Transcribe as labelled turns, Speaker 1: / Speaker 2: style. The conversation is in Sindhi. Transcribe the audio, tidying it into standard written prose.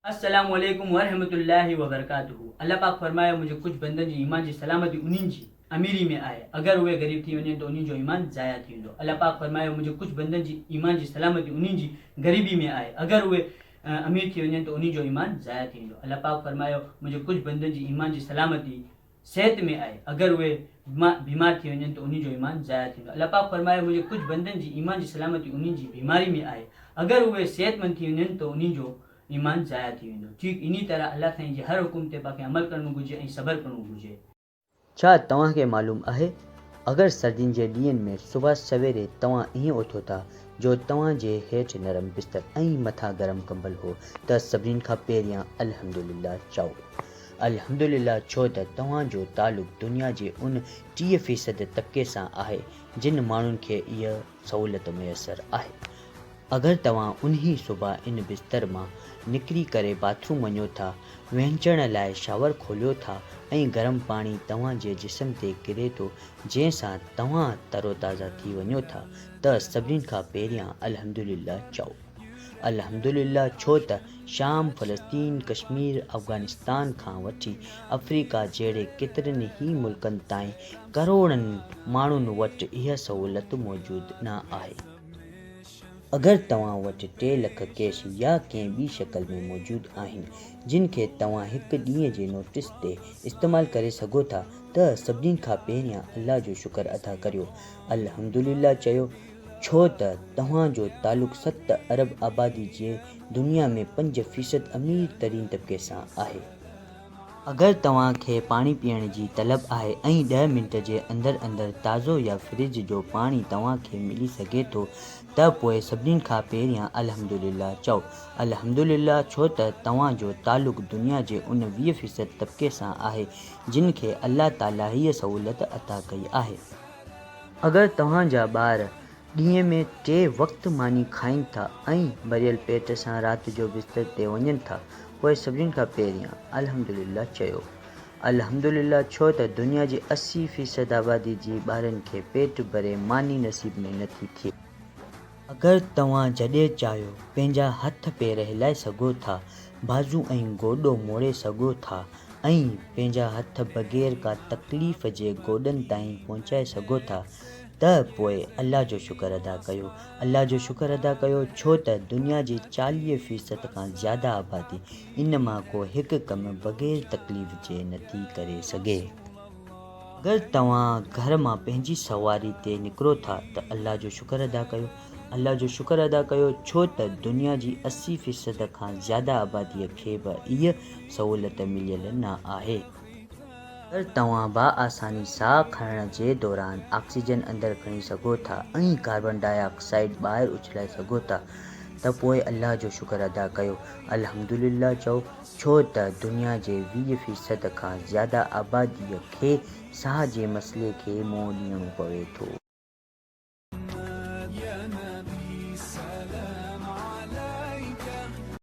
Speaker 1: السلام عليڪم ورحمة الله وبرڪاته الله پاڪ فرمايو منهنجي ڪجهه بندن جي ايمان جي سلامتي انهن جي اميري ۾ آهي اگر اهي غريب ٿي وڃن ته انهن جو ايمان ضايع ٿي ويندو الله پاڪ فرمايو منهنجي ڪجهه بندن جي ايمان جي سلامتي انهن جي غريبي ۾ آهي اگر اهي امير ٿي وڃن ته انهن جو ايمان ضايع ٿي ويندو الله پاڪ فرمايو منهنجي ڪجهه بندن جي ايمان جي سلامتي صحت ۾ آهي اگر اهي بيمار ٿي وڃن ته انهن جو ايمان ضايع ٿيندو. الله پاڪ فرمايو منهنجي ڪجهه بندن جي ايمان جي سلامتي انهن جي بيماري ۾ آهي اگر اهي صحتمند ٿي وڃن ته انهن جو ايمان ضايع ٿي ويندو. ٺيڪ انهي طرح الله سائين جي هر حڪم تي پاڪ کي عمل ڪرڻو گهرجي ۽ صبر ڪرڻو گهرجي.
Speaker 2: ڇا توهان کي معلوم آهي اگر سردين جي ڏينهن ۾ صبح سويري توهان ائين اٿو ٿا جو توهان جي هيٺ نرم بستر ۽ مٿان گرم ڪمبل هو ته سڀني کان پهريان الحمدلله چئو. الحمدلله ڇو ته توهان جو تعلق دنيا جي ان 30 فيصد طبقي سان آهي جن ماڻهن کي اها سهولت ميسر آهي. اگر توهان انهي صبح ان بستر مان نڪري ڪري باٿروم وڃو ٿا، وهنجڻ لاء شاور کوليو ٿا ۽ گرم پاڻي توهان جي جسم تي ڪري ٿو جنهن سان توهان تروتازه ٿي وڃو ٿا ته سڀني کان پهريان الحمدلله چئو. الحمدلله ڇو ته شام، فلسطين، ڪشمير، افغانستان کان وٺي آفريڪا جهڙي ڪيترن ئي ملڪن تائين ڪروڙن ماڻهن وٽ اها سهولت موجود نه آهي. اگر توهان وٽ ٽي لک ڪيش يا ڪنهن ٻي شڪل ۾ موجود آهن جن کي توهان هڪ ڏينهن جي نوٽيس تي استعمال ڪري سگهو ٿا ته سڀني کان پهريان الله جو شڪر ادا ڪريو الحمدلله چيو ڇو ته توهان جو تعلق ست ارب آبادي جي دنيا ۾ 5% امير ترين طبقي سان آهي. اگر توهان کي پاڻي پيئڻ جي طلب آهي ۽ ڏهه منٽ جي اندر اندر تازو يا فرج جو پاڻي توهان کي ملي سگهي ٿو ته پوء سڀني کان پهريان الحمدلله چئو. الحمدلله ڇو ته توهان جو تعلق دنيا جي ان 20% طبقي سان آهي جن کي الله تعالي هيء سهولت عطا ڪئي آهي. اگر توهان جا ٻار ڏينهن ۾ ٽي وقت ماني کائين ٿا ۽ ڀريل پيٽ سان رات جو بستر تي وڃن ٿا پوء سڀني کان پهريان الحمدلله چيو. الحمدلله ڇو ته دنيا جي 80% آبادي جي ٻارن کي پيٽ ڀري ماني نصيب ۾ نٿي ٿئي. اگر توهان جڏهن چاهيو پنهنجا هٿ پير هلائي سگهو ٿا، بازو ۽ گوڏو موڙي سگهو ٿا ۽ پنهنجا هٿ بغير ڪا تڪليف جي گوڏن تائين پهچائي سگهو ٿا ته پوء الله جو شڪر ادا ڪيو. الله جو شڪر ادا ڪيو ڇو ته دنيا جي 40% کان زياده آبادي ان مان ڪو هڪ ڪم بغير تڪليف جي نٿي ڪري سگهي. اگر توهان گهر مان پنهنجي سواري تي نڪرو ٿا ته الله جو شڪر ادا ڪيو. الله جو شڪر ادا ڪيو ڇو ته دنيا جي 80% کان زياده آباديء کي به اها سهولت مليل نه آهي. اگر توهان باآساني ساهه کڻڻ جي دوران آڪسيجن اندر کڻي سگهو ٿا ۽ ڪاربان ڊاء آڪسائيڊ ٻاهر اڇلائي سگهو ٿا ته پوء الله جو شڪر ادا ڪيو. الحمدلله چئو. ڇو ته دنيا جي 20% کان زياده آباديء کي ساهه جي مسئلي کي منهن ڏيڻو پوي ٿو.